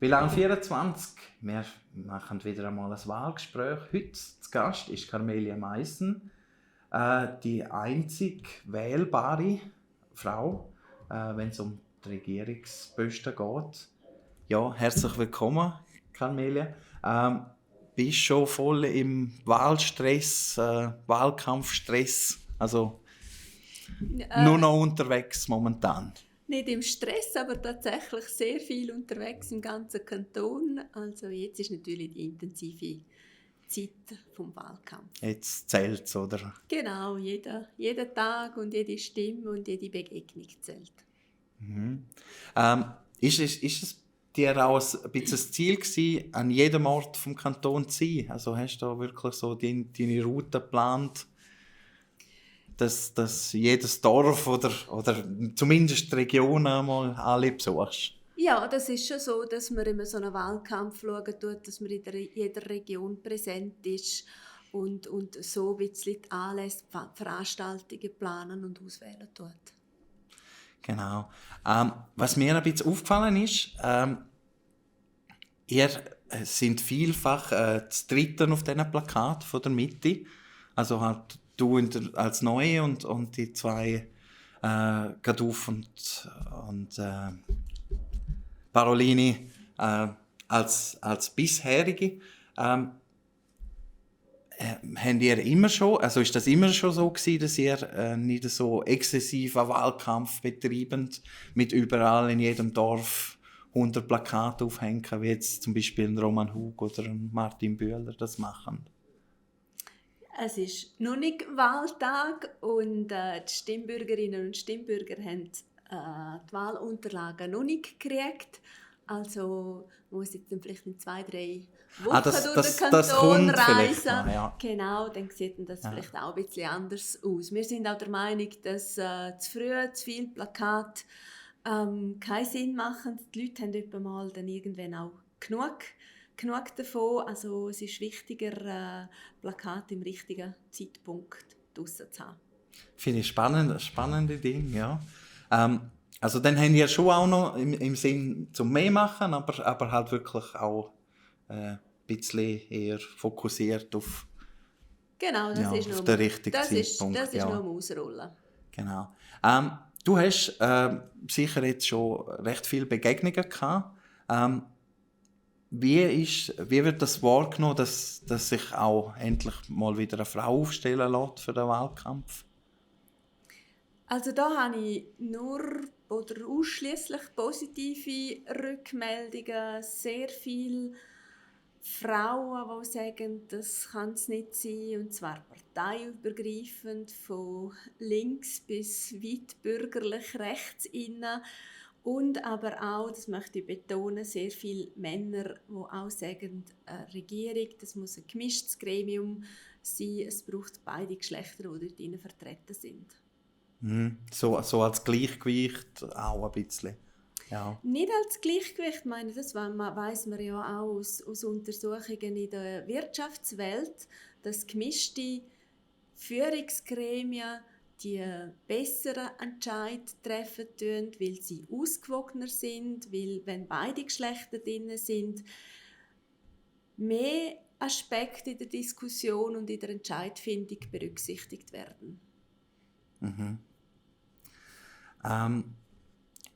Bilan 24. Wir machen wieder einmal ein Wahlgespräch. Heute zu Gast ist Carmelia Meissen, die einzig wählbare Frau, wenn es um die Regierungsposten geht. Ja, herzlich willkommen, Carmelia. Bist schon voll im Wahlstress, Wahlkampfstress, also nur noch unterwegs momentan? Nicht im Stress, aber tatsächlich sehr viel unterwegs im ganzen Kanton. Also jetzt ist natürlich die intensive Zeit vom Wahlkampf. Jetzt zählt es, oder? Genau, jeder Tag und jede Stimme und jede Begegnung zählt. Mhm. Ist es dir auch ein bisschen das Ziel gewesen, an jedem Ort vom Kanton zu sein? Also hast du wirklich so deine Route geplant, dass jedes Dorf oder zumindest die Region einmal alle besuchst? Ja, das ist schon so, dass man immer so einen Wahlkampf schauen tut, dass man in jeder Region präsent ist und so ein bisschen die Anlässe, Veranstaltungen planen und auswählen tut. Genau. Was mir ein bisschen aufgefallen ist, ihr sind vielfach zu dritten auf diesen Plakaten von der Mitte. Also halt du als Neue und die zwei Gaduf und Parolini als bisherige. Habt ihr immer schon, also ist das immer schon so gewesen, dass ihr nicht so exzessiven Wahlkampf betreibend mit überall in jedem Dorf 100 Plakate aufhängen, wie jetzt zum Beispiel ein Roman Hug oder ein Martin Bühler das machen? Es ist noch nicht Wahltag und die Stimmbürgerinnen und Stimmbürger haben die Wahlunterlagen noch nicht gekriegt. Also muss jetzt dann vielleicht in 2-3 Wochen durch den Kanton reisen. Noch, ja. Genau, dann sieht das vielleicht auch ein bisschen anders aus. Wir sind auch der Meinung, dass zu früh zu viele Plakate keinen Sinn machen. Die Leute haben etwa mal dann irgendwann auch genug davon. Also es ist wichtiger, Plakate im richtigen Zeitpunkt draussen zu haben. Finde ich spannende Dinge, ja. Also dann haben wir schon auch noch im Sinn zum mehr machen, aber halt wirklich auch ein bisschen eher fokussiert auf, Genau, das ist auf noch den richtigen Zeitpunkt. Das ist noch am Ausrollen. Genau. Du hast sicher jetzt schon recht viele Begegnungen gehabt. Wie wird das wahrgenommen, dass sich auch endlich mal wieder eine Frau aufstellen lässt für den Wahlkampf? Also da habe ich nur oder ausschließlich positive Rückmeldungen. Sehr viele Frauen, die sagen, das kann es nicht sein, und zwar parteiübergreifend, von links bis weit bürgerlich rechts innen. Und aber auch, das möchte ich betonen, sehr viele Männer, die auch sagen, eine Regierung, das muss ein gemischtes Gremium sein, es braucht beide Geschlechter, die dort drinnen vertreten sind. So als Gleichgewicht auch ein bisschen. Ja. Nicht als Gleichgewicht, meine, das weiss man ja auch aus Untersuchungen in der Wirtschaftswelt, dass gemischte Führungsgremien die besseren Entscheidungen treffen tun, weil sie ausgewogener sind, weil, wenn beide Geschlechter drin sind, mehr Aspekte in der Diskussion und in der Entscheidfindung berücksichtigt werden.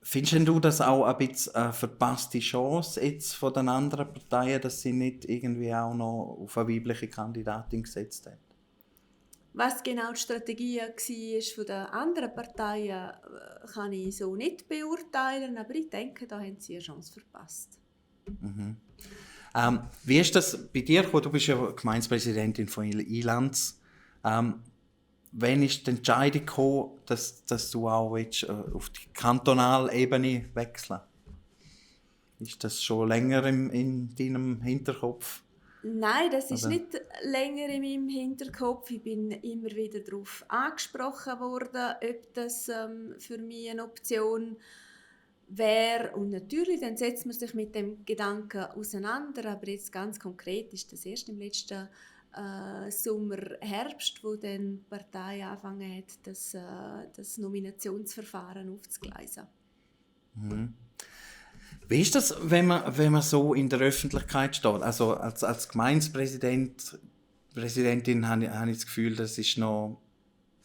Findest du das auch ein bisschen eine verpasste Chance jetzt von den anderen Parteien, dass sie nicht irgendwie auch noch auf eine weibliche Kandidatin gesetzt haben? Was genau die Strategie war von den anderen Parteien, kann ich so nicht beurteilen, aber ich denke, da haben sie eine Chance verpasst. Wie ist das bei dir gekommen? Du bist ja Gemeindepräsidentin von Ilanz. Wann ist die Entscheidung gekommen, dass du auch willst, auf die kantonale Ebene wechseln? Ist das schon länger in deinem Hinterkopf? Nein, das ist nicht länger in meinem Hinterkopf. Ich bin immer wieder darauf angesprochen worden, ob das für mich eine Option wäre. Und natürlich, dann setzt man sich mit dem Gedanken auseinander. Aber jetzt ganz konkret ist das erst im letzten Sommer, Herbst, wo dann die Partei angefangen hat, das Nominationsverfahren aufzugleisen. Wie ist das, wenn man so in der Öffentlichkeit steht? Also als Präsidentin habe ich das Gefühl, das ist noch,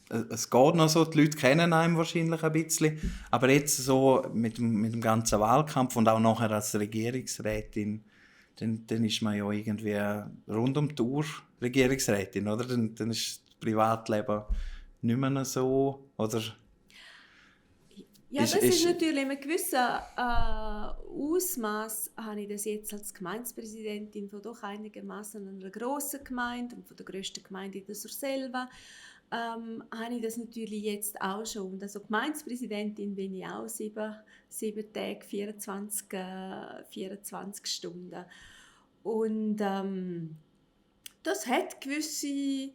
es geht noch so, die Leute kennen einen wahrscheinlich ein bisschen, aber jetzt so mit dem ganzen Wahlkampf und auch nachher als Regierungsrätin, dann ist man ja irgendwie rund um die Uhr Regierungsrätin, oder? Dann ist das Privatleben nicht mehr so, oder? Ja, das ist natürlich in einem gewissen Ausmaß, habe ich das jetzt als Gemeindepräsidentin von doch einigermaßen einer grossen Gemeinde und von der grössten Gemeinde in der Surselva, habe ich das natürlich jetzt auch schon. Und als Gemeindepräsidentin bin ich auch 7 Tage, 24 Stunden. Und das hat gewisse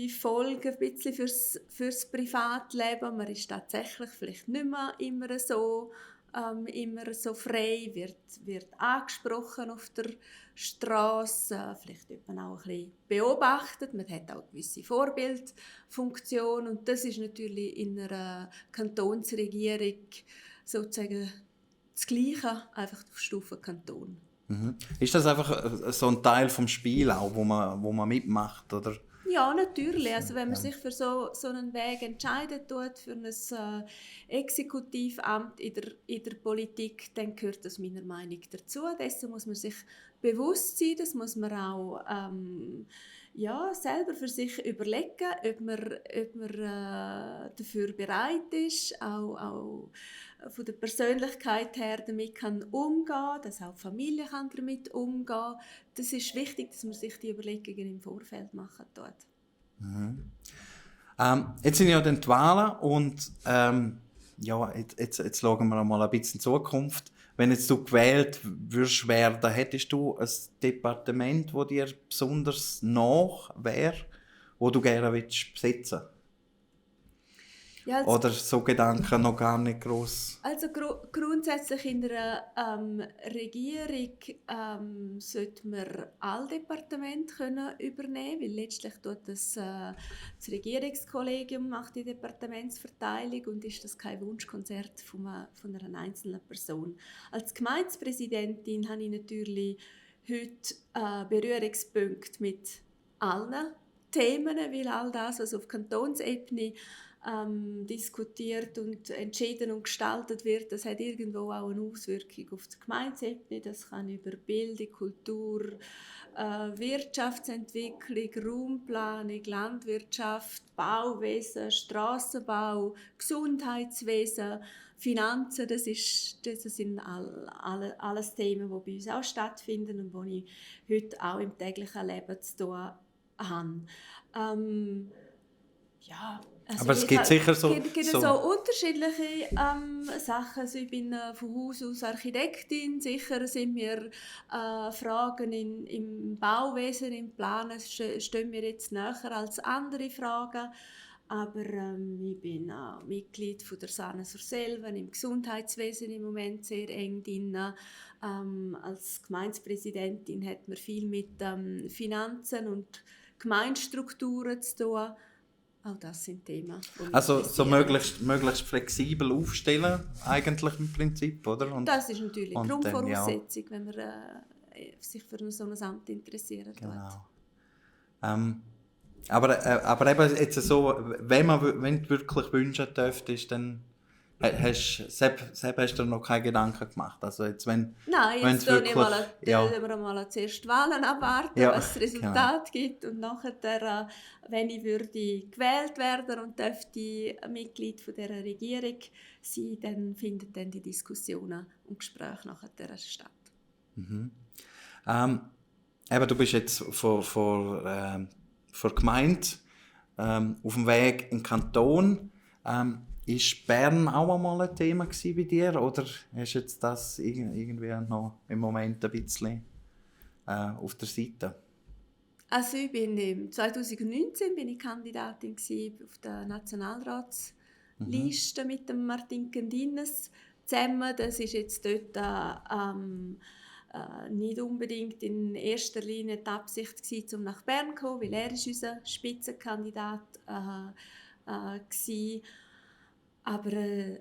Folgen ein bisschen fürs Privatleben. Man ist tatsächlich vielleicht nicht mehr immer so frei, wird angesprochen auf der Straße, vielleicht wird man auch ein bisschen beobachtet, man hat auch eine gewisse Vorbildfunktion und das ist natürlich in einer Kantonsregierung sozusagen das Gleiche, einfach auf Stufe Kanton. Mhm. Ist das einfach so ein Teil vom Spiel auch, wo man mitmacht, oder? Ja, natürlich. Also wenn man sich für so einen Weg entscheidet, für ein Exekutivamt in der Politik, dann gehört das meiner Meinung nach dazu. Dessen muss man sich bewusst sein, das muss man auch selber für sich überlegen, ob man dafür bereit ist, auch von der Persönlichkeit her damit kann umgehen, dass auch die Familie kann damit umgehen. Das ist wichtig, dass man sich die Überlegungen im Vorfeld machen tut. Mhm. Jetzt sind ja dann die Wahlen und jetzt schauen wir mal ein bisschen in die Zukunft. Wenn jetzt du gewählt würdest werden, hättest du ein Departement, das dir besonders nach wäre, wo du gerne besetzen willst? Ja, oder so Gedanken noch gar nicht gross? Also grundsätzlich in der Regierung sollte man alle Departemente übernehmen, weil letztlich tut das Regierungskollegium macht die Departementsverteilung und ist das kein Wunschkonzert von einer einzelnen Person. Als Gemeindepräsidentin habe ich natürlich heute Berührungspunkte mit allen Themen, weil all das, was auf Kantonsebene diskutiert und entschieden und gestaltet wird, das hat irgendwo auch eine Auswirkung auf die Gemeindeebene. Das kann über Bildung, Kultur, Wirtschaftsentwicklung, Raumplanung, Landwirtschaft, Bauwesen, Strassenbau, Gesundheitswesen, Finanzen, das sind alles Themen, die bei uns auch stattfinden und die ich heute auch im täglichen Leben zu tun habe. Aber es gibt sicher so unterschiedliche Sachen. Also ich bin von Haus aus Architektin. Sicher sind mir Fragen im Bauwesen, im Planen, stehen mir jetzt näher als andere Fragen. Aber ich bin Mitglied von der Sana Surselva im Gesundheitswesen im Moment sehr eng drin. Als Gemeindepräsidentin hat man viel mit Finanzen und Gemeindestrukturen zu tun. Auch das sind Themen. Also so möglichst flexibel aufstellen, eigentlich im Prinzip, oder? Und das ist natürlich die Grundvoraussetzung, wenn man sich für so ein Amt interessiert. Genau. Aber eben jetzt so, wenn du wirklich wünschen dürftest, dann hast du noch keine Gedanken gemacht. Also jetzt, Nein, jetzt tun wir mal zuerst Wahlen abwarten, was das Resultat gibt. Und nachher, wenn ich gewählt werden und dürfte Mitglied von dieser Regierung sein, dann finden dann die Diskussionen und Gespräche nachher statt. Mhm. Du bist jetzt vor Gemeinde auf dem Weg in den Kanton. Ist Bern auch einmal ein Thema bei dir oder hast du jetzt das irgendwie noch im Moment ein bisschen auf der Seite? Also ich bin 2019 bin ich Kandidatin auf der Nationalratsliste mit dem Martin Kendines zusammen. Das ist jetzt dort nicht unbedingt in erster Linie die Absicht gewesen, um nach Bern zu kommen, weil er ist unser Spitzenkandidat war. Aber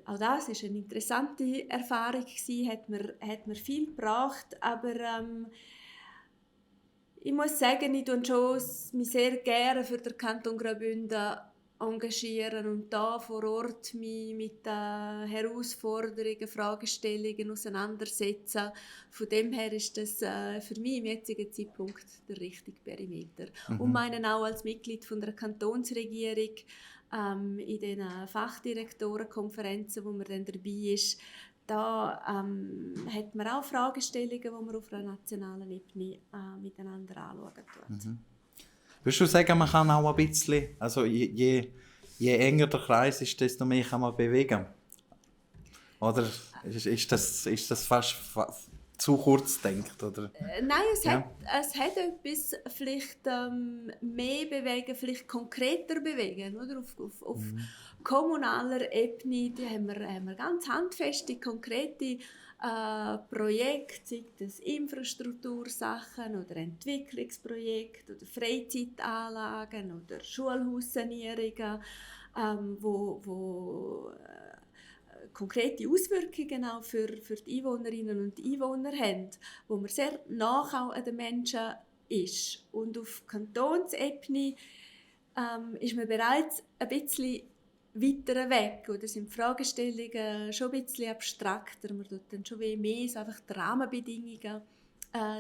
auch das war eine interessante Erfahrung gewesen, hat mir viel gebracht, aber ich muss sagen, ich engagiere mich sehr gerne für den Kanton Graubünden engagieren und da vor Ort mich mit Herausforderungen, Fragestellungen auseinandersetzen. Von dem her ist das für mich im jetzigen Zeitpunkt der richtige Perimeter. Und meinen auch als Mitglied von der Kantonsregierung in den Fachdirektorenkonferenzen, wo man dann dabei ist, da hat man auch Fragestellungen, die man auf einer nationalen Ebene miteinander anschauen tut. Würdest du sagen, man kann auch ein bisschen, also je enger der Kreis ist, desto mehr kann man bewegen? Oder ist das fast zu kurz gedacht? Oder? Nein, es hat etwas, vielleicht mehr bewegen, vielleicht konkreter bewegen. Oder? Auf kommunaler Ebene haben wir ganz handfeste, konkrete Projekte, sei das Infrastruktursachen oder Entwicklungsprojekte oder Freizeitanlagen oder Schulhaussanierungen, wo konkrete Auswirkungen auch für die Einwohnerinnen und Einwohner haben, wo man sehr nah auch an den Menschen ist. Und auf Kantonsebene ist man bereits ein bisschen weiter weg oder sind die Fragestellungen schon ein bisschen abstrakter. Man tut dann schon mehr so einfach die Rahmenbedingungen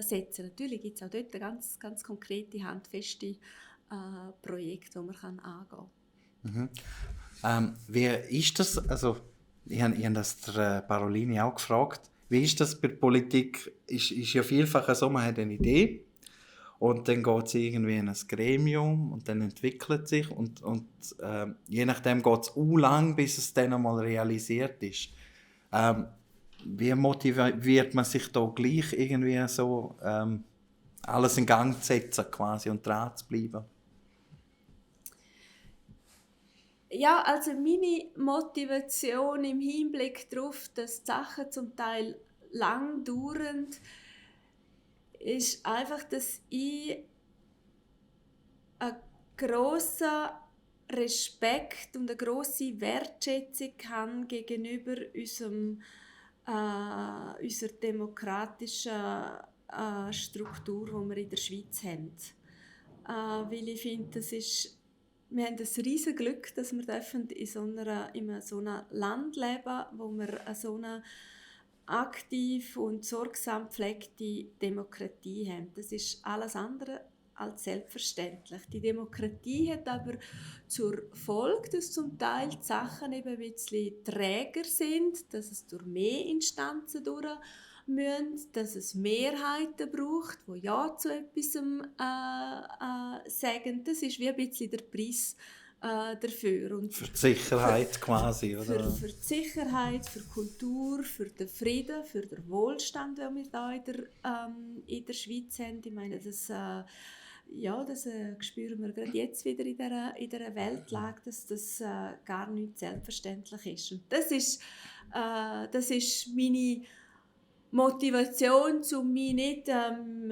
setzen. Natürlich gibt es auch dort ganz, ganz konkrete, handfeste Projekte, die man angehen kann. Wie ist das? Also, ich habe das der Parolini auch gefragt. Wie ist das bei der Politik? Ist ja vielfach so, man hat eine Idee und dann geht es irgendwie in ein Gremium und dann entwickelt sich und je nachdem geht es lang, bis es dann einmal realisiert ist. Wie motiviert man sich da gleich irgendwie so alles in Gang zu setzen quasi und dran zu bleiben? Ja, also meine Motivation im Hinblick darauf, dass die Sachen zum Teil lang dauern, ist einfach, dass ich einen grossen Respekt und eine grosse Wertschätzung habe gegenüber unserer demokratischen Struktur, die wir in der Schweiz haben. Weil ich finde, wir haben ein riesiges Glück, dass wir in so einem Land leben, wo wir so eine aktiv und sorgsam gepflegte Demokratie haben. Das ist alles andere als selbstverständlich. Die Demokratie hat aber zur Folge, dass zum Teil die Sachen eben ein bisschen träger sind, dass es durch mehr Instanzen durch müssen, dass es Mehrheiten braucht, die Ja zu etwas sagen. Das ist wie ein bisschen der Preis dafür. Und für die Sicherheit quasi, oder? Für die Sicherheit, für die Kultur, für den Frieden, für den Wohlstand, den wir hier in der Schweiz haben. Ich meine, das spüren wir gerade jetzt wieder in dieser Weltlage, dass das gar nicht selbstverständlich ist. Und das ist meine Motivation, um mich nicht an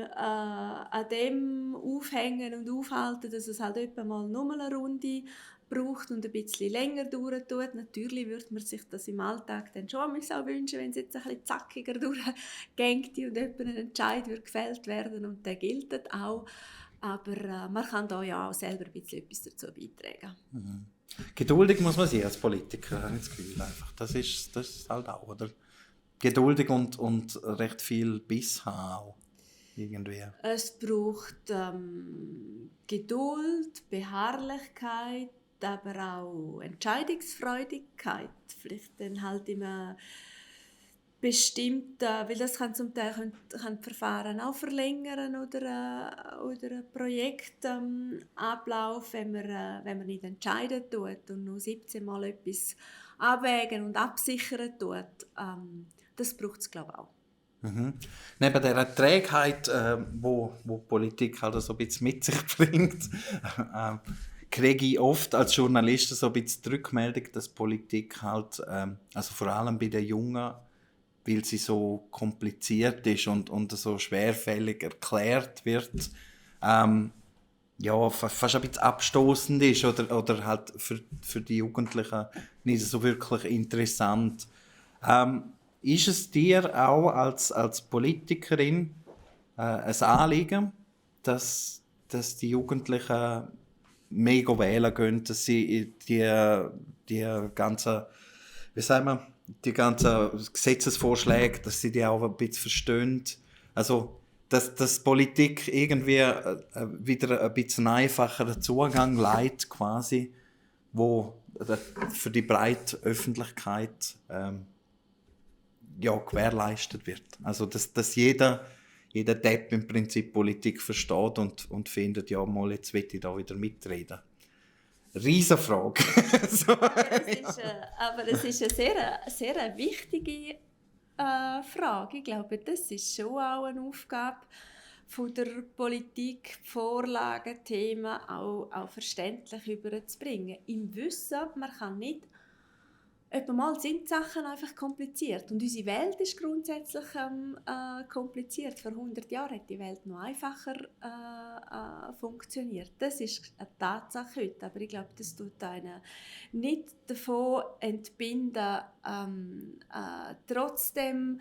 dem aufhängen und aufhalten, dass es halt etwa mal nur eine Runde braucht und ein bisschen länger dauert. Natürlich würde man sich das im Alltag dann schon auch wünschen, wenn es jetzt ein bisschen zackiger durchgeht und ein Entscheid gefällt werden und der gilt auch. Aber man kann da ja auch selber ein bisschen etwas dazu beitragen. Mhm. Geduldig muss man sein als Politiker, habe ich das Gefühl. Einfach. Das ist halt auch, oder? Geduldig und recht viel Biss haben auch, irgendwie. Es braucht Geduld, Beharrlichkeit, aber auch Entscheidungsfreudigkeit. Vielleicht dann halt immer bestimmte, weil das kann zum Teil kann Verfahren auch verlängern oder ein Projektablauf, wenn man nicht entscheiden tut und nur 17 Mal etwas abwägen und absichern tut. Das braucht es, glaube ich, auch. Mhm. Neben dieser Trägheit, wo Politik halt so ein bisschen mit sich bringt, kriege ich oft als Journalist so ein bisschen die Rückmeldung, dass Politik halt, also vor allem bei den Jungen, weil sie so kompliziert ist und so schwerfällig erklärt wird, ja, fast ein bisschen abstoßend ist oder halt für die Jugendlichen nicht so wirklich interessant. Ist es dir auch als Politikerin ein Anliegen, dass die Jugendlichen mega wählen gehen, dass sie die ganzen, wie sagen wir, die ganzen Gesetzesvorschläge, dass sie die auch ein bisschen verstehen? Also, dass Politik irgendwie wieder ein bisschen einfacheren Zugang leitet, quasi, wo für die breite Öffentlichkeit ja, gewährleistet wird. Also, dass jeder Depp im Prinzip Politik versteht und findet, ja, mal, jetzt will ich da wieder mitreden. Riesenfrage. So. Aber es ist eine sehr wichtige Frage. Ich glaube, das ist schon auch eine Aufgabe von der Politik, Vorlagen, Themen auch verständlich überzubringen. Im Wissen, man kann nicht. Mal sind die Sachen einfach kompliziert. Und unsere Welt ist grundsätzlich kompliziert. Vor 100 Jahren hat die Welt noch einfacher funktioniert. Das ist eine Tatsache heute. Aber ich glaube, das tut einen nicht davon entbinden, trotzdem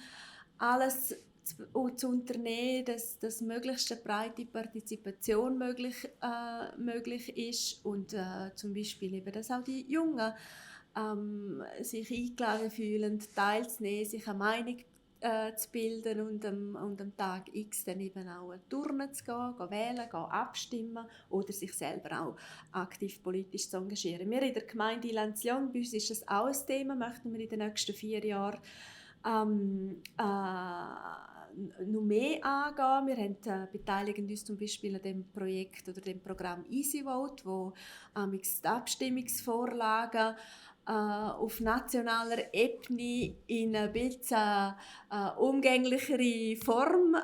alles zu unternehmen, dass möglichst eine breite Partizipation möglich ist und zum Beispiel eben, dass auch die Jungen sich eingeladen fühlen, teilzunehmen, sich eine Meinung zu bilden und am Tag X dann eben auch eine Turnen zu gehen wählen, abstimmen oder sich selber auch aktiv politisch zu engagieren. Wir in der Gemeinde Lenzlyon, bei uns ist das auch ein Thema, möchten wir in den nächsten 4 Jahren noch mehr angehen. Wir beteiligen uns zum Beispiel an dem Projekt oder dem Programm EasyVote, wo die Abstimmungsvorlagen auf nationaler Ebene in ein bisschen umgänglichere Form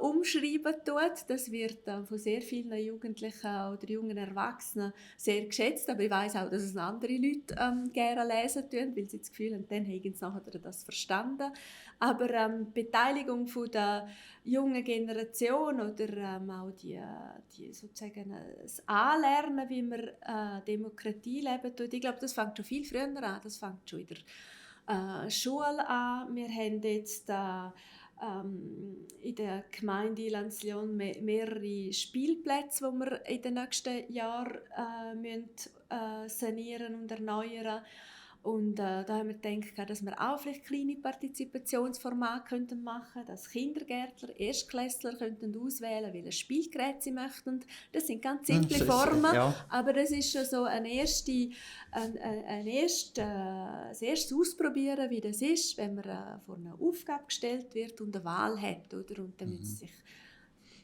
umschreiben tut. Das wird von sehr vielen Jugendlichen oder jungen Erwachsenen sehr geschätzt, aber ich weiss auch, dass es andere Leute gerne lesen tun, weil sie das Gefühl haben, dann haben sie nachher das verstanden. Aber die Beteiligung von der jungen Generation oder auch die sozusagen das Anlernen, wie man Demokratie leben tut, ich glaube, das fängt schon viel früher an. Das fängt schon in der Schule an. Wir haben jetzt in der Gemeinde Lenzlyon mehrere Spielplätze, die wir in den nächsten Jahren sanieren und erneuern. Und da haben wir gedacht, dass wir auch vielleicht kleine Partizipationsformate machen könnten, dass Kindergärtler, Erstklässler könnten auswählen, welches Spielgerät sie möchten. Das sind ganz simple Formen, ja. Aber das ist schon so ein erstes Ausprobieren, wie das ist, wenn man vor eine Aufgabe gestellt wird und eine Wahl hat. Oder? Und damit sich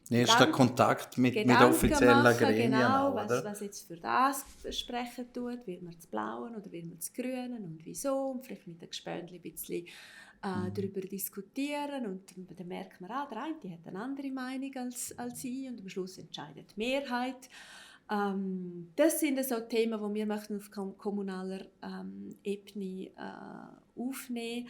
erster Kontakt mit offiziellen Gremien. Genau, was jetzt für das sprechen tut, will man das Blauen oder will man das Grünen und wieso, und vielleicht mit den Gespöndchen ein bisschen darüber diskutieren und dann merkt man, der eine hat eine andere Meinung als ich und am Schluss entscheidet die Mehrheit. Das sind so Themen, die wir möchten auf kommunaler Ebene aufnehmen,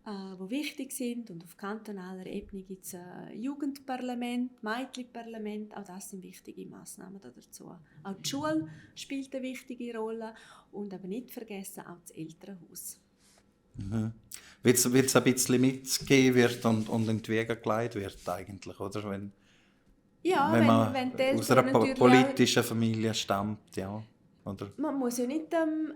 die wichtig sind. Und auf kantonaler Ebene gibt es ein Jugendparlament, Mädchenparlament, auch das sind wichtige Massnahmen dazu. Auch die Schule spielt eine wichtige Rolle und aber nicht vergessen auch das Elternhaus. Mhm. Weil es ein bisschen mitgegeben wird und in die Wege geleitet wird eigentlich, oder? Wenn man aus einer politischen Familie stammt, ja. Oder? Man muss ja nicht eine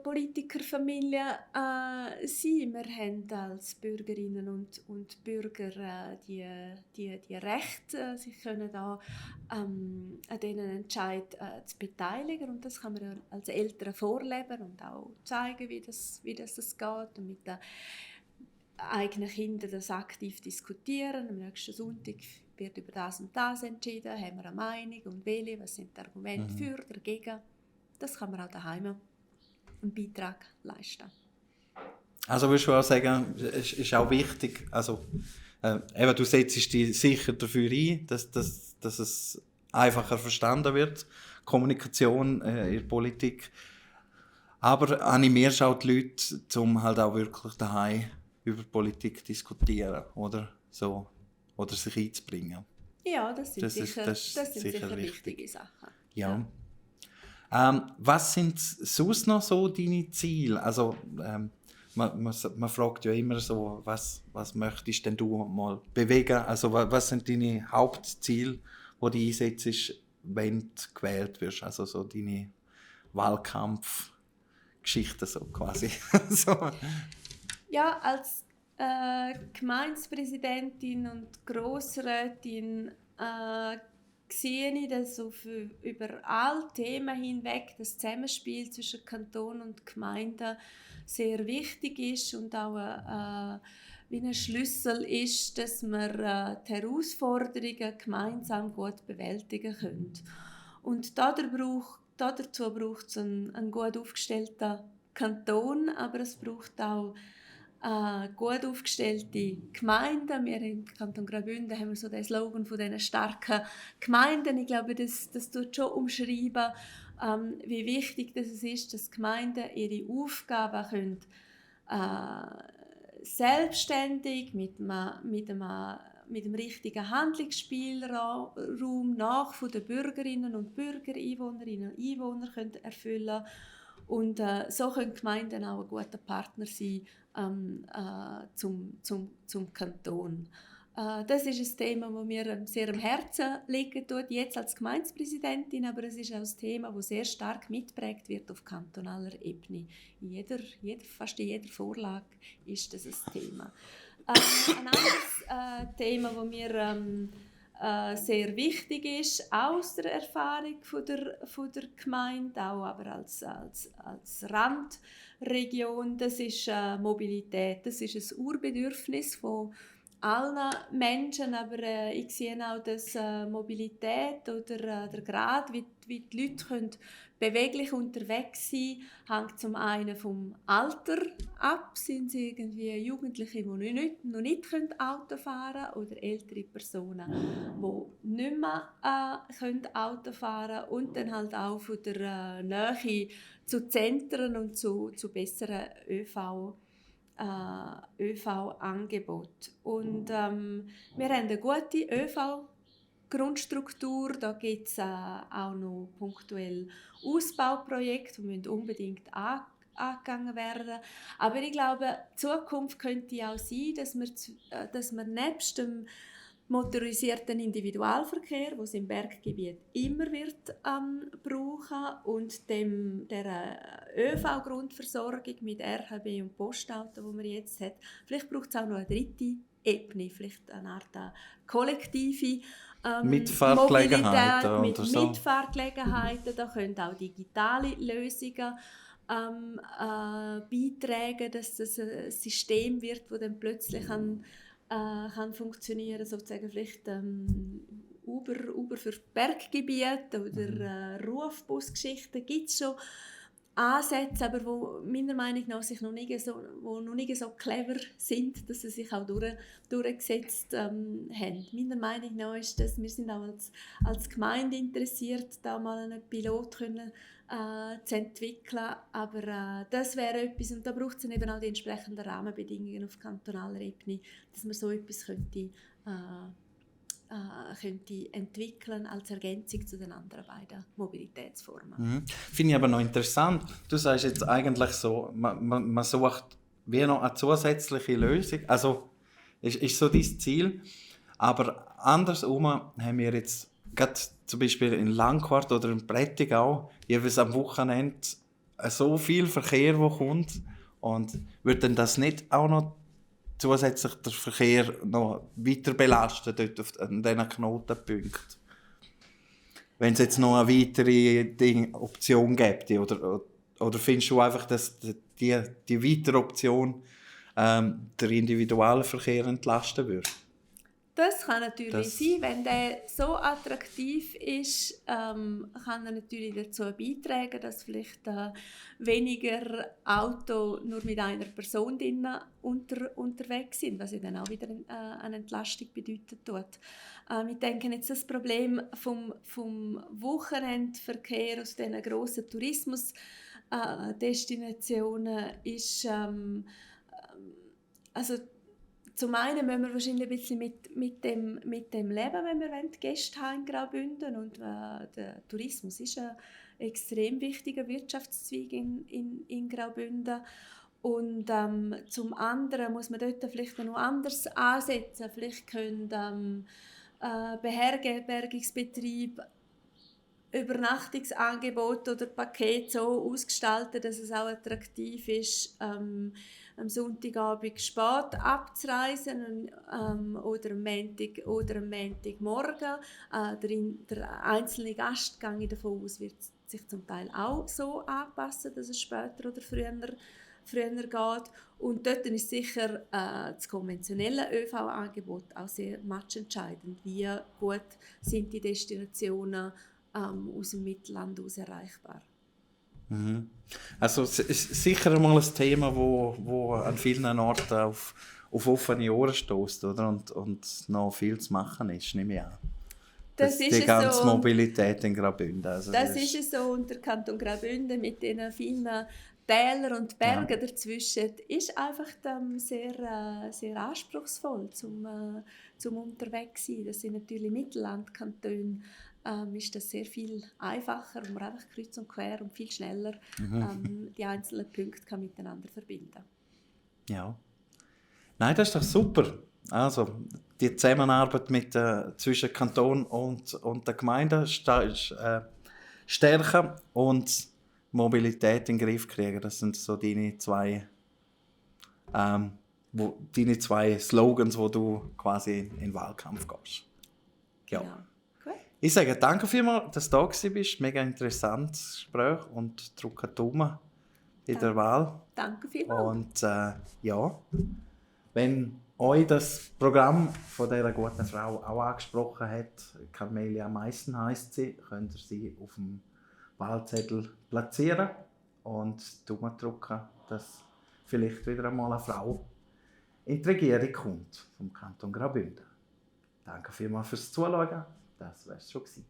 Politikerfamilie sein. Wir haben als Bürgerinnen und Bürger die Rechte, sich können da an diesen Entscheid zu beteiligen, und das kann man ja als Eltern vorleben und auch zeigen, wie das geht, und mit den eigenen Kindern das aktiv diskutieren. Am nächsten Sonntag wird über das und das entschieden, haben wir eine Meinung und welche, was sind die Argumente für, dagegen. Das kann man auch daheim einen Beitrag leisten. Also würdest du auch sagen, es ist auch wichtig, also eben, du setzt dich sicher dafür ein, dass es einfacher verstanden wird, Kommunikation in der Politik, aber animierst auch die Leute, um halt auch wirklich daheim über Politik zu diskutieren, oder so, oder sich einzubringen. Ja, das sind Das sicher ist sicher wichtige Sachen. Ja. Was sind sonst noch so deine Ziele? Also, man fragt ja immer so, was möchtest denn du mal bewegen? Also, was sind deine Hauptziele, die du einsetzt, wenn du gewählt wirst? Also, so deine Wahlkampfgeschichten so quasi. So. Ja, als Gemeindepräsidentin und Grossrätin sehe ich, dass über alle Themen hinweg das Zusammenspiel zwischen Kanton und Gemeinde sehr wichtig ist und auch wie ein Schlüssel ist, dass wir die Herausforderungen gemeinsam gut bewältigen können. Und dazu braucht es einen gut aufgestellten Kanton, aber es braucht auch gut aufgestellte Gemeinden. Wir im Kanton Graubünden haben so den Slogan von diesen starken Gemeinden. Ich glaube, das tut schon umschreiben, wie wichtig es ist, dass Gemeinden ihre Aufgaben können, selbstständig mit dem richtigen Handlungsspielraum nach von den Bürgerinnen und Bürger, Einwohnerinnen und Einwohner können erfüllen. Und so können Gemeinden auch ein guter Partner sein zum Kanton. Das ist ein Thema, das mir sehr am Herzen liegt, jetzt als Gemeindepräsidentin, aber es ist auch ein Thema, das sehr stark mitgeprägt wird auf kantonaler Ebene. Fast in jeder Vorlage ist das ein Thema. Ein anderes Thema, das mir sehr wichtig ist, aus der Erfahrung von der Gemeinde, auch aber als Randregion, das ist Mobilität. Das ist ein Urbedürfnis von allen Menschen, aber ich sehe auch, dass Mobilität oder der Grad, wie die Leute können beweglich unterwegs sein, hängt zum einen vom Alter ab. Sind sie irgendwie Jugendliche, die noch nicht Auto fahren können, oder ältere Personen, die nicht mehr Auto fahren können, und dann halt auch von der Nähe zu Zentren und zu besseren ÖV-Angebot. Und wir haben eine gute ÖV-Grundstruktur. Da gibt es auch noch punktuell Ausbauprojekte, die unbedingt angegangen werden. Aber ich glaube, die Zukunft könnte auch sein, dass wir nebst dem motorisierten Individualverkehr, den es im Berggebiet immer wird brauchen, und der ÖV-Grundversorgung mit RHB und Postauto, die man jetzt hat. Vielleicht braucht es auch noch eine dritte Ebene, vielleicht eine Art kollektive Mitfahrgelegenheiten Mobilität oder so. Mitfahrgelegenheiten. Da können auch digitale Lösungen beitragen, dass das ein System wird, das dann plötzlich kann funktionieren, sozusagen vielleicht Uber für Berggebiete oder Rufbusgeschichten gibt es schon Ansätze, aber wo meiner Meinung nach noch nicht so clever sind, dass sie sich auch durchgesetzt haben. Meiner Meinung nach ist das, wir sind auch als Gemeinde interessiert, da mal einen Pilot zu entwickeln, aber das wäre etwas, und da braucht es eben auch die entsprechenden Rahmenbedingungen auf kantonaler Ebene, dass man so etwas könnte entwickeln als Ergänzung zu den anderen beiden Mobilitätsformen. Mhm. Finde ich aber noch interessant. Du sagst jetzt eigentlich so, man sucht wie noch eine zusätzliche Lösung. Also ist so dein Ziel. Aber andersrum haben wir jetzt gerade zum Beispiel in Langquart oder in Prättigau jeweils am Wochenende so viel Verkehr, der kommt. Und wird denn das nicht auch noch zusätzlich der Verkehr noch weiter belasten dort an diesen Knotenpunkten? Wenn es jetzt noch eine weitere Option gäbe, oder findest du einfach, dass die weitere Option der Individualverkehr entlasten würde? Das kann natürlich sein, wenn der so attraktiv ist, kann er natürlich dazu beitragen, dass vielleicht weniger Auto nur mit einer Person drin unterwegs sind, was ja dann auch wieder eine Entlastung bedeutet. Ich denke jetzt, das Problem vom Wochenendverkehr aus diesen grossen Tourismusdestinationen ist also zum einen müssen wir wahrscheinlich ein bisschen mit dem leben, wenn wir Gäste haben in Graubünden. Und der Tourismus ist ein extrem wichtiger Wirtschaftszweig in Graubünden. Und zum anderen muss man dort vielleicht noch anders ansetzen. Vielleicht können Beherbergungsbetriebe Übernachtungsangebote oder Pakete so ausgestalten, dass es auch attraktiv ist, am Sonntagabend spät abzureisen oder am Montagmorgen. Der einzelne Gast, gehe ich davon aus, wird sich zum Teil auch so anpassen, dass es später oder früher geht. Und dort ist sicher das konventionelle ÖV-Angebot auch sehr matchentscheidend. Wie gut sind die Destinationen aus dem Mittelland aus erreichbar? Mhm. Also es ist sicher mal ein Thema, wo an vielen Orten auf offene Ohren stößt, oder? Und noch viel zu machen ist, nehme ich an. Die ganze so. Mobilität in Graubünden. Also das ist es so. Und der Kanton Graubünden mit den vielen Tälern und Bergen dazwischen ist einfach sehr, sehr anspruchsvoll zum unterwegs sein. Das sind natürlich Mittellandkantone. Ist das sehr viel einfacher, wo man einfach kreuz und quer und viel schneller die einzelnen Punkte kann miteinander verbinden. Ja. Nein, das ist doch super. Also die Zusammenarbeit zwischen Kanton und der Gemeinde stärken und Mobilität in den Griff kriegen. Das sind so deine zwei Slogans, wo du quasi in den Wahlkampf gehst. Ja. Genau. Gut. Ich sage danke vielmals, dass du da bist. Mega interessantes Gespräch und drücke die Daumen in der Wahl. Danke vielmals. Und wenn euch das Programm von dieser guten Frau auch angesprochen hat, Carmelia Meissen heisst sie, könnt ihr sie auf dem Wahlzettel platzieren und Daumen drücken, dass vielleicht wieder einmal eine Frau in die Regierung kommt vom Kanton Graubünden. Danke vielmals fürs Zuschauen. Das war es schon gewesen.